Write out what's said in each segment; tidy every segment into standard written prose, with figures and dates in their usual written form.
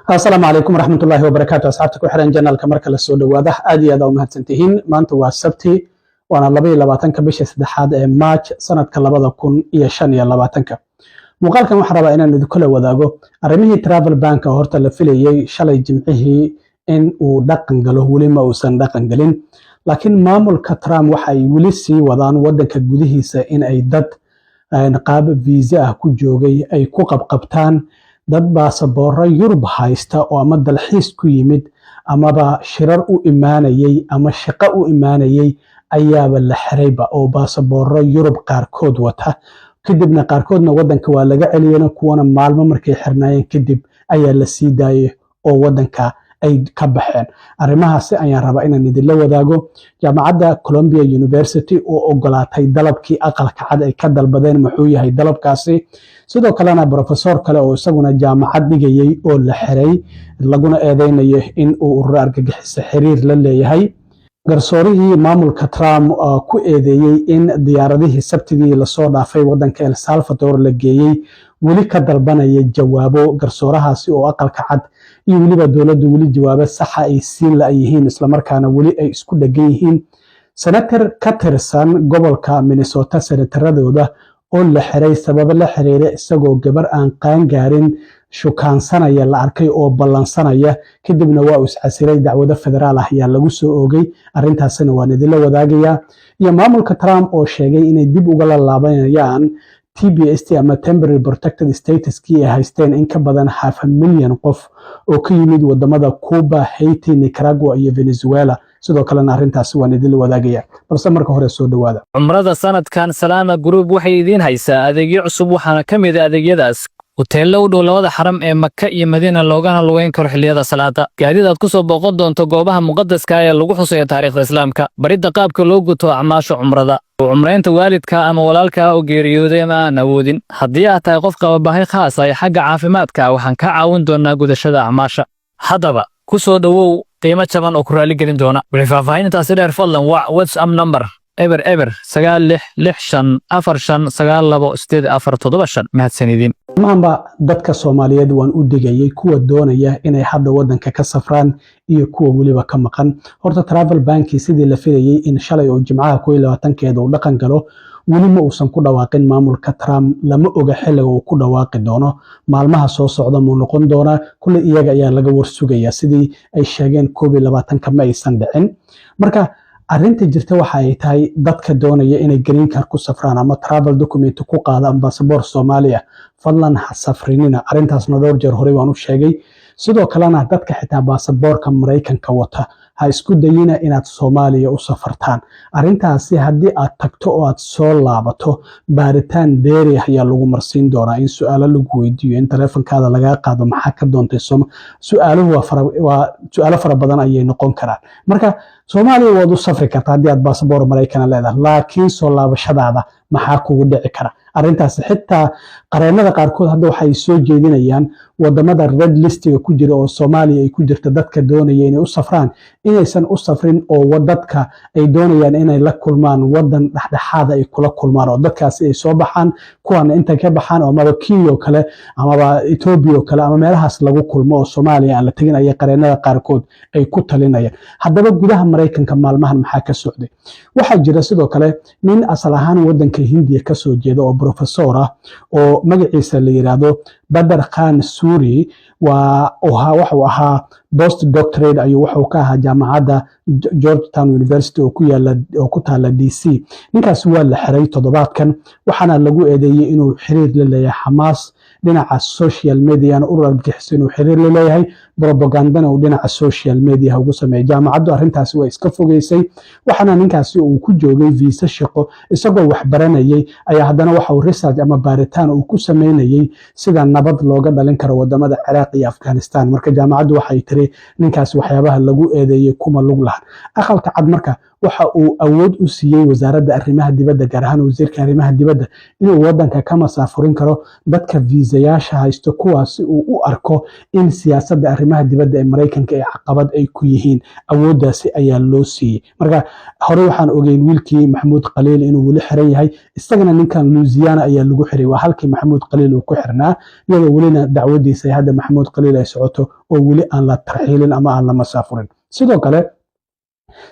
Asalaamu calaykum waraxmatullaahi wabarakaatu. Asxaabta ku xiran channelka, marka la soo dhowaada, aad iyo aad aa u mahadsantihiin. Maanta waa Sabti, waana 22-ka bisha saddexaad ee March, sanadka 2025-ka. Muuqaalkan waxaan rabaa inaan idinkula wadaago arrimihii travel banka. Horta la filayey shalay Jimcihii in uu dhaqan galo, weli ma uusan dhaqan gelin, laakiin maamulka Trump waxa ay weli sii wadaan wadanka gudihiisa in ay dad qaab viisa ah ku joogay ay ku qabqabtaan. Dad baasaboorro Yurub haysta oo ama dalxiis ku yimid amaba shirar u imaanayey ama shaqo u imaanayey ayaaba la xirayba, oo baasaboorro Yurub qaarkood wata. Kadibna qaarkoodna wadanka waa laga celiyena, kuwana maalmo markay xirnaayeen kadib ayaa la sii daayay oo wadanka ay ka baxeen. Arrimahaasi ayaan rabaa inaan idinla wadaago. Jaamacadda Columbia University oo ogolaatay dalabkii Aqalka Cad ay ka dalbadeen, muxuu yahay dalabkaasi? Sidoo kalena professor kale oo isaguna jaamacad dhigayey oo la xiray, laguna eedeynayo in uu ururo argagixiso xiriir la leeyahay. Garsoorihii maamulka Trump ku eedeeyey in diyaaradihii Sabtidii lasoo dhaafay wadanka El Salvador la geeyey weli ka dalbanaya jawaabo. Garsoorahaasi oo Aqalka Cad iyo weliba dowladdu weli jawaabo saxa ay siin la-yihiin, islamarkaana weli ay isku dhegan yihiin. Senator ka tirsan gobolka Minnesota senataradooda oo la xiray sababo la xiriira isagoo gabar aan qaangaarin shukaansanaya la arkay oo ballansanaya, kadibna waa uu iscasiray. Dacwado federaal ah ayaa lagu soo oogay, arrintaasina waan idinla wadaagayaa. Iyo maamulka Trump oo sheegay inay dib ugala laabanayaan TPS ama temporary protected statuskii ay haysteen in ka badan half a million qof oo ka yimid wadamada Cuba, Haiti, Nicaragua iyo Venezuela. Sidoo kalena arrintaasi waan idinla wadaagaya, balse marka hore soo dhowaada. Cumrada sanadkan Salaama Group waxay idiin haysaa adeegyo cusub. Waxaana ka mid a adeegyadaas huteello u dhow labada xaram ee Maka iyo Madiina, loogana lugayn karo xilliyada salaada, gaadiid aad ku soo booqan doonto goobaha muqadaska ee lagu xusayo taariikhda Islaamka, baridda qaabka loo guto acmaasha cumrada, cumraynta waalidka ama walaalka oo geeriyooday ama aan awoodin. Haddii aad tahay qof qaba baahi khaas ah ee xagga caafimaadka, waxaan kaa caawin doonaa gudashada acmaasha. Haddaba ku soo dhowow qiimo jaban oo ku raaligelin doona. Wixii faahfaahintaasi dheer, fadlan wac WhatsApp number 00966659 2845. Mahadsanidin. Maanba dadka Soomaaliyeed waan u digayay, kuwa doonaya inay hadda wadanka ka safraan iyo kuwa weliba ka maqan. Horta travel bankii sidii la filayay in shalay oo Jimcaha 21-keeda uu dhaqan galo, weli ma uusan ku dhawaaqin maamulka Trump. Lama oga xilliga uu ku dhawaaqi doono. Maalmaha soo socda muu noqon doonaa? Kulle iyaga ayaa laga warsugaya. Sidii ay sheegeen 21-ka ma aysan dhicin. Marka arrinta jirta waxa ay tahay, dadka doonaya inay green card ku safraan ama travel document ku qaadaan basaboor Soomaaliya, fadlan ha safrinina. Arrintaasna dhowr jeer horey waan u sheegay. Sidoo kalena dadka xitaa baasaboorka Maraykanka wata, ha isku dayina inaad Soomaaliya u safartaan. Arrintaasi haddii aad tagto oo aad soo laabato, baaritaan dheeri ah ayaa lagu marsiin doonaa, in su-aalo lagu weydiiyo, in taleefonkaada lagaa qaado, maxaa ka doontay. Su-aaluhu waa su-aalo fara badan ayay noqon karaan. Marka Soomaaliya waad u safri kartaa haddii aad baasaboor Maraykana leedahay, laakiin soo laabashadaada maxaa kugu dhici kara? Arrintaasi xitaa qareennada qaarkood hadda waxay soo jeedinayaan wadamada red listiga ku jira oo Soomaaliya ay ku jirta, dadka doonaya inay u safraan inaysan u safrin, oo dadka ay doonayaan inay la kulmaan wadan dhexdhexaada ay kula kulmaan, oo dadkaasi ay soo baxaan, kuwana intay ka baxaan oo amaba Kenya oo kale amaba Etoobiya oo kale ama meelahaas lagu kulmo oo Soomaaliya aan la tegin, ayay qareennada qaarkood ay ku talinayaan. Haddaba gudaha Maraykanka maalmahan maxaa ka socday? Waxaa jira sidoo kale nin asal ahaan wadanka Hindiya kasoo jeeda oo professor ah oo magaciisa la yiraahdo Badar Khan Suri. Waa waxuu ahaa post doctorate ayuu wuxuu ka ahaa jaamacadda Georgetown University oo ku yaala, oo ku taala DC. Ninkaasi waa la xiray toddobaadkan, waxaana lagu eedeeyey inuu xiriir la leeyahay Xamaas, dhinaca social mediana urur argagixiso inuu xiriir la leeyahay, propagandana uu dhinaca social media ugu sameeyay. Jaamacaddu arrintaasi waa iska fogeysay. Waxaana ninkaasi uu ku joogay viisa shaqo. Isagoo wax baranayay ayaa haddana waxa uu research ama baaritaan uu ku sameynayay sida nabad looga dhalin karo wadamada Ciraaq iyo Afghanistan. Marka jaamacaddu waxay tiri ninkaasi waxyaabaha lagu eedeeyey kuma lug lahan. Aqalka Cad marka Waxa uu awood u siiyey Wasaaradda Arrimaha Dibadda, gaar ahaan wasiirka arrimaha dibadda, inuu wadanka ka masaafurin karo dadka viisayaasha haysto, kuwaas si uu u arko in siyaasadda arrimaha dibadda ee Maraykanka ee caqabad ay ku yihiin. Awooddaasi ayaa loo siiyey. Marka hore waxaan ogeyn wiilkii Maxamuud Khaliil inuu weli xiran yahay. Isagana ninkan Louisiana ayaa lagu xiray, waa halkii Maxamuud Khaliil uu ku xirnaa, iyadoo welina dacwadiisa hadda Maxamuud Khaliil ay socoto oo weli aan la tarxiilin ama aan la masaafurin. Sidoo kale,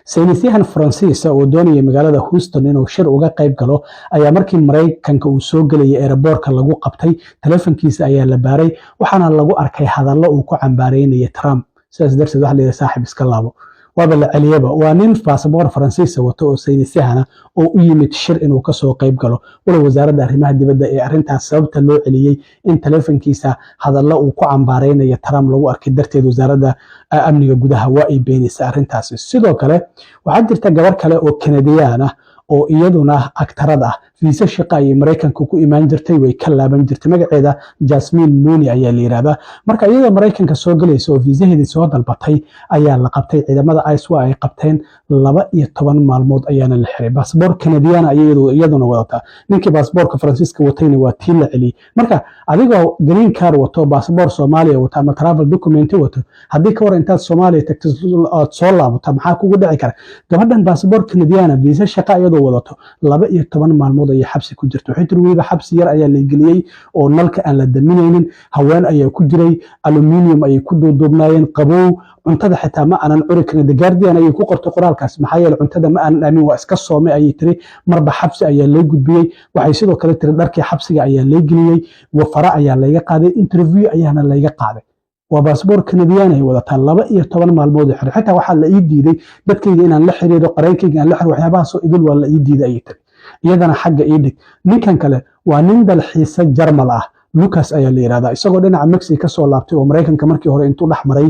saynisyahan Faransiisa oo doonaya magaalada Houston inuu shir uga qayb galo ayaa markii Maraykanka uu soo gelayay airportka lagu qabtay. Telefonkiisa ayaa la baaray, waxaana lagu arkay hadallo uu ku cambaareynaya Trump. Sidaas darteed waxa la yidhi, "Saaxib, iska laabo." Waaba la celiyaba. Waa nin baasaboor Faransiisa wato oo saynisyahana oo u yimid shir inuu kasoo qayb galo, walow Wasaaradda Arrimaha Dibadda ee arrintaas sababta loo celiyey in telefonkiisa hadallo uu ku cambaareynayo Trump lagu arkay darteed. Wasaaradda Amniga Gudaha waa ay beenaysa arrintaasi. Sidoo kale, waxaa jirta gabar kale oo Kanadiyaan ah oo iyaduna actorad ah. Fiise shaqa ayay Maraykanka ku imaan jirtay, way ka laaban jirtay. Magaceeda Jasmine Mooney ayaa la yidhahdaa. Marka iyadoo Maraykanka soo gelaysa oo fiisaheedii soo dalbatay ayaa la qabtay. Ciidamada ICE waa ay qabteen, 12 maalmood ayaana la xiray. Baasboor Kanadiyana ayay iyaduna wadataa. Ninkii baasboorka Faransiiska watayna waa tii la celiyey. Marka adigoo green card wato, baasboor Soomaaliya wato ama travel document wato, haddii ka war intaad Soomaaliya tagto aad soo laabato, maxaa kugu dhici kara? Gabadhan baasboor Kanadiyana, viisa shaqa iyadoo wadato, 12 maalmood ayay xabsi ku jirta. Waxay tiri, weliba xabsi yar ayaa la geliyey oo nalka aan la daminaynin, haween ayaa ku jiray, aluminium ayay ku duuduubnaayeen, qabow, cuntada xitaa ma aanan cuni karin. The Guardian ayay ku qortay qoraalkaas. "Maxaa yeele cuntada ma aanan aamin, waa iska soomay," ayay tiri. "Marba xabsi ayaa lay gudbiyey." Waxay sidoo kale tiri, "Dharkii xabsiga ayaa lay geliyey, wafara ayaa layga qaaday, interview ayaana layga qaaday." Waa baasboor Kanadiyaan ay wadataa. 12 maalmood ay xiray. "Xitaa waxaa la ii diiday dadkayga inaan la xiriiro, qareenkayga aan la xiriiro, waxyaabahaasoo idil waa la ii diiday," ayay tiri. Iyadana xagga ii dhig. Ninkan kale waa nin dalxiise Jarmal ah, Lucas ayaa la yidhahdaa. Isagoo dhinaca Mexico kasoo laabtay oo Maraykanka markii hore intuu dhex maray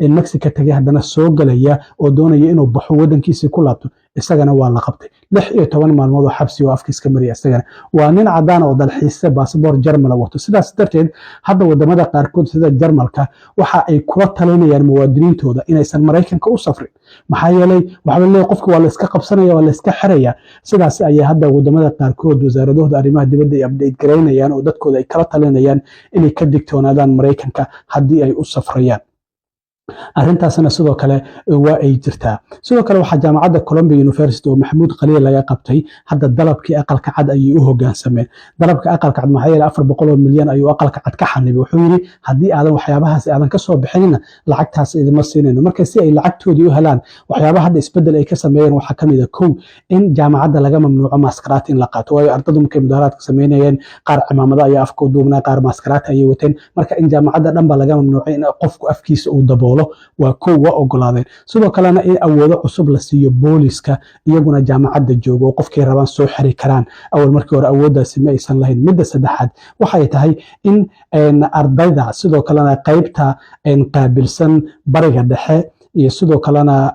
Mexico tagay, haddana soo galaya oo doonaya inuu baxo, wadankiisii ku laabto, isagana waa la qabtay. 16 maalmood oo xabsi oo afkiiska mariya. Isagana waa nin cadaan oo dalxiise baasboor Jarmala wato. Sidaas darteed hadda wadamada qaarkood sida Jarmalka waxa ay kula talinayaan muwaadiniintooda inaysan Maraykanka u safrin, maxaa yeelay waxaa la leeyahay qofka waa la iska qabsanaya, waa la iska xiraya. Sidaas ayay hadda wadamada qaarkood wasaaradahooda arrimaha dibadda ay update garaynayaan oo dadkooda ay kala talinayaan inay ka digtoonaadaan Maraykanka haddii ay u safrayaan. Arrintaasna sidoo kale waa ay jirtaa. Sidoo kale, waxaa jaamacadda Columbia University oo Maxamuud Khaliil laga qabtay hadda dalabkii Aqalka Cad ayay u hogaansameen. Dalabka Aqalka Cad, maxaa yeelay 400 milyan ayuu Aqalka Cad ka xanibay. Wuxuu yidhi, haddii aadan waxyaabahaas aadan kasoo bixinina, lacagtaas idima siinayno. Marka si ay lacagtoodii u helaan, waxyaabaha hadda isbedel ay ka sameeyeen waxaa kamid a, kow, in jaamacadda laga mamnuuco maaskaraati in la qaato, waayo ardadu markay mudaharaadka sameynayeen qaar cimaamado ayaa afka u duubnaa, qaar maaskaraati ayay wateen. Marka in jaamacadda dhan ba laga mamnuucay in qofku afkiisa uu daboolo waa kow, waa ogolaadeen. Sidoo kalena in awoodo cusub la siiyo booliska iyaguna jaamacadda joogo oo qofkay rabaan soo xiri karaan. Awal markii hore awooddaasi ma aysan lahayn. Midda saddexaad waxay tahay in ardayda, sidoo kalena qaybta qaabilsan Bariga Dhexe iyo sidoo kalena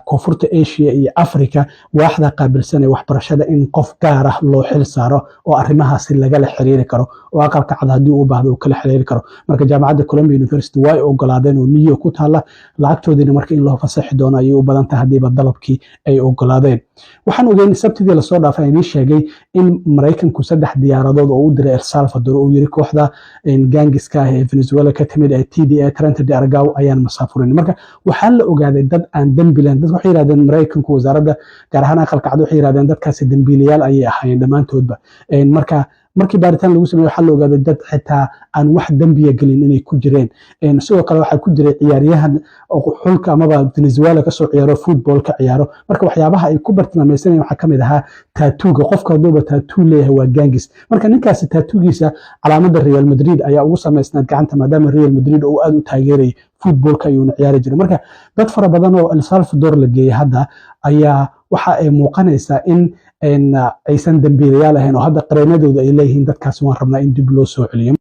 Koonfurta Asia iyo Africa, waaxda qaabilsan ee waxbarashada, in qof gaar ah loo xil saaro oo arrimahaasi lagala xiriiri karo oo Aqalka Cad haddii uu baahdo uu kala xiriiri karo. Marka jaamacadda Columbia University waa ay ogolaadeen oo New York ku taalla. Lacagtoodiina marka in loo fasaxi doono ayay u badan tahay haddiiba dalabkii ay ogolaadeen. Waxaan ogeyn Sabtidii lasoo dhaafay idiin sheegay in Maraykanku saddex diyaaradood oo u diray El Salvador oo yiri kooxda gangiska ah ee Venezuela ka timid ee TDA, Tren de Aragua, ayaan masaafurin. Marka waxaa la ogaaday dad aan dembi lahayn. Dad waxay yidhahdeen Maraykanku, wasaaradda, gaar ahaan Aqalka Cad, waxay yidhahdeen dadkaasi dembiilayaal ayay ahaayeen dhammaantoodba. Marka markii baaritaan lagu sameeyey, waxaa la ogaaday dad xitaa aan wax dembiya gelin inay ku jireen. Sidoo kale waxaa ku jiray ciyaaryahan xulka amaba Venezuela kasoo ciyaaro, football ka ciyaaro. Marka waxyaabaha ay ku bartilmaamaysanayeen waxaa kamid ahaa tattooga. Qofka hadduuba tattoo leeyahay waa gangis. Marka ninkaasi tattoogiisa calaamada Real Madrid ayaa ugu samaysnayd gacanta, maadaama Real Madrid uu aad u taageerayay, footballka ayuuna ciyaari jiray. Marka dad fara badan oo El Salvador la geeyey hadda ayaa waxa ay muuqanaysaa in aysan dembiilayaal ahayn oo hadda qareenadooda ay leeyihiin dadkaasi waan rabnaa in dib loo soo celiyo.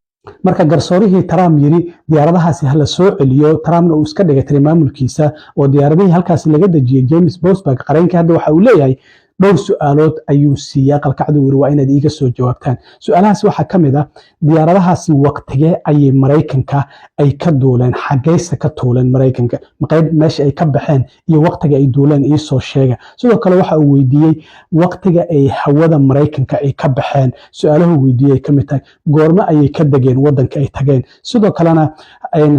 Marka garsoorihii Trump yiri diyaaradahaasi hala soo celiyo, Trumpna uu iska dhigay tiri maamulkiisa oo diyaaradihii halkaasi laga dejiyey, James Boasberg qareenkii hadda waxa uu leeyahay Dhowr su-aalood ayuu siiyey Aqalka Cad, uu yiri waa inaad iiga soo jawaabtaan. Su-aalahaas waxaa ka mid ah: diyaaradahaasi waqtigee ayay Maraykanka ay ka duuleen? Xageyse ka tuuleen Maraykanka? Qayb meesha ay ka baxeen iyo waqtiga ay duuleen iisoo sheega. Sidoo kale waxa uu weydiiyey waqtiga ay hawada Maraykanka ay ka baxeen. Su-aalahu weydiiyey ay ka mid tahay goormo ayay ka degeen wadanka ay tageen. Sidoo kalena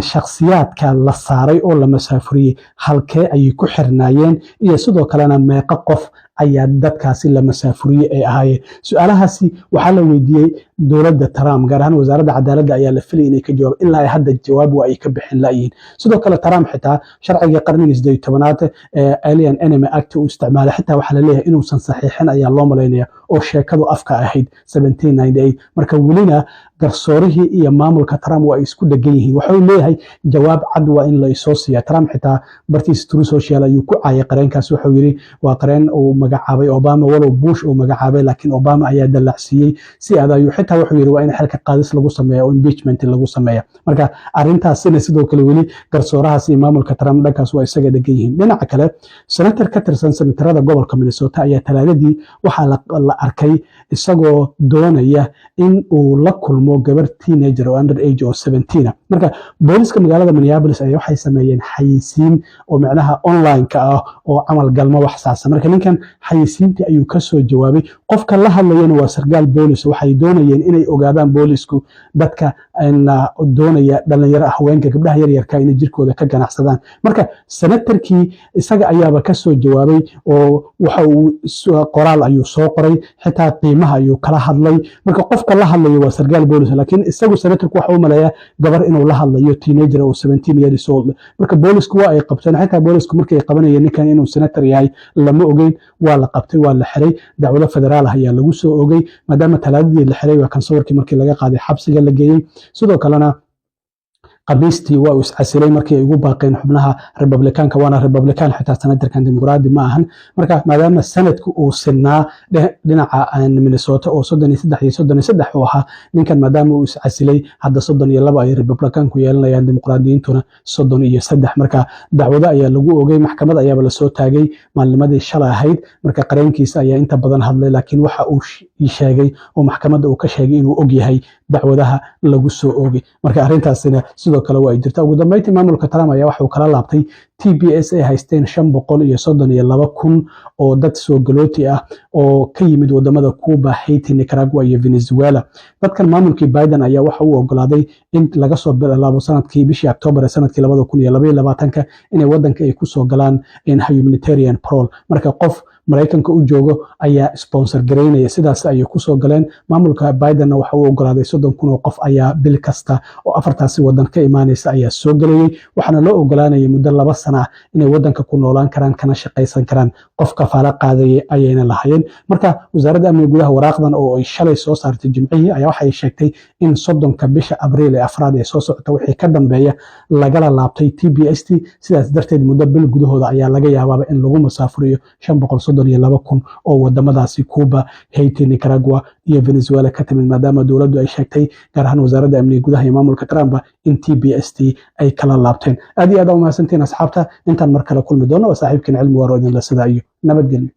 shakhsiyaadka la saaray oo la masaafuriyey halkee ayay ku xirnaayeen? Iyo sidoo kalena meeqa qof ayaa dadkaasi la masaafuriyey ay ahaayeen? Su-aalahaasi waxaa la weydiiyey dowladda Trump, gaar ahaan Wasaaradda Cadaaladda ayaa la filayay inay ka jawaab. Ilaa ay hadda jawaab waa ay ka bixin la'yihiin. Sidoo kale Trump xitaa sharciga qarnigii 18aad ee Alien Enemy Act uu isticmaalay, xitaa waxaa la leeyahay inuusan saxiixin ayaa loo malaynaya oo sheekadu afka ahayd 1798. Marka welina garsoorihii iyo maamulka Trump waa ay isku dhegan yihiin. Waxuu leeyahay jawaab cad waa in la isoo siiya. Trump xitaa bartiisa Truth Social ayuu ku caayay qareenkaas. Wuxuu yiri waa qareen uu magacaabay Obama, walow Bush uu magacaabay, laakiin Obama ayaa dallacsiiyey si aad ayuu. Xitaa wuxuu yiri waa in xilka qaadis lagu sameeya oo impeachment lagu sameeya. Marka arrintaasina sidoo kale weli garsoorahaas iyo maamulka Trump dhankaas waa isaga dhegan yihiin. Dhinaca kale, senator ka tirsan senatarada gobolka Minnesota ayaa Talaadadii waxaa la arkay isagoo doonaya in uu la kulmo gabar teenager oo under age oo 17 ah. Marka booliska magaalada Minneapolis ayaa waxay sameeyeen xayisiin oo micnaha online-ka ah oo camal galmo wax saasa. Marka ninkan xayisiintii ayuu kasoo jawaabay. Qofka la hadlayana waa sarkaal boolis. Waxay doonayeen inay ogaadaan boolisku dadka doonaya dhalinyaro, haweenka, gabdhaha yaryarka inay jirkooda ka ganacsadaan. Marka senatarkii isaga ayaaba kasoo jawaabay oo waxa uu qoraal ayuu soo qoray, xitaa qiimaha ayuu kala hadlay. Marka qofka la hadlayo waa sarkaal boolis, laakiin isagu senatarku waxa u maleeyaa gabar inuu la hadlayo teenager oo 17 years old. Marka boolisku waa ay qabteen. Xitaa boolisku markay qabanayeen ninkan inuu senator yahay lama ogeyn. Waa la qabtay, waa la xiray, dacwado federaal ah ayaa lagu soo ogay. Maadaama Talaadadii la xiray, waa kan sawirkii markii laga qaaday xabsiga la geeyey. Sidoo kalena Khamiistii waa uu iscasilay markii ay ugu baaqeen xubnaha Republikaanka, waana Republican xitaa senatarkan, Dimuqraadi ma ahan. Marka maadaama sanadku uu sinaa dhinaca Minnesota oo 33 iyo 33 uu ahaa, ninkan maadaama uu iscasilay, hadda 32 ay Republikaanku yeelanayaan, Dimuqraadiyiintuna 33. Marka dacwado ayaa lagu ogay, maxkamad ayaaba lasoo taagay maalnimadii shalay ahayd. Marka qareenkiisa ayaa inta badan hadlay, laakiin waxa uu sheegay oo maxkamadda uu ka sheegay inuu og yahay dacwadaha lagu soo oogay. Marka arrintaasina sidoo kale waa ay jirta. Ugu dambeyntii maamulka Trump ayaa waxa uu kala laabtay TPS ay haysteen 532,000 oo dad soo galooti ah oo ka yimid wadamada Cuba, Haiti, Nicaragua iyo Venezuela. Dadkan maamulkii Biden ayaa waxa uu ogolaaday in laga soo bilaabo sanadkii bishii October ee sanadkii 2022-ka inay wadanka ay kusoo galaan in humanitarian parole. Marka qof Maraykanka u joogo ayaa sponsor garaynaya, sidaas ayay kusoo galeen. Maamulka Bidenna waxa uu ogolaaday 30,000 oo qof ayaa bil kasta oo afartaasi wadan ka imaanaysa ayaa soo gelayay, waxaana loo ogolaanayay muddo 2 sana ah inay wadanka ku noolaan karaan kana shaqaysan karaan. Qof kafaalo qaadayay ayayna lahaayeen. Marka Wasaaradda Amniga Gudaha waraaqdan oo ay shalay soo saartay Jimcihii ayaa waxay sheegtay in 30-ka bisha Abriil ee afraad ee soo socota wixii ka dambeeya lagala laabtay TPS t. Sidaas darteed muddo bil gudahooda ayaa laga yaabaaba in lagu masaafuriyo 532,000 oo wadamadaasi Cuba, Haiti, Nicaragua iyo Venezuela ka timid, maadaama dowladdu ay sheegtay, gaar ahaan Wasaaradda Amniga Gudaha iyo maamulka Trump, in TPS t ay kala laabteen. Aad iyo aad aa umahadsantiin asxaabta. Intaan mar kale kulmi doono, waa saaxiibkiin Cilmi Waaro idinla sidaa iyo nabadgelyo.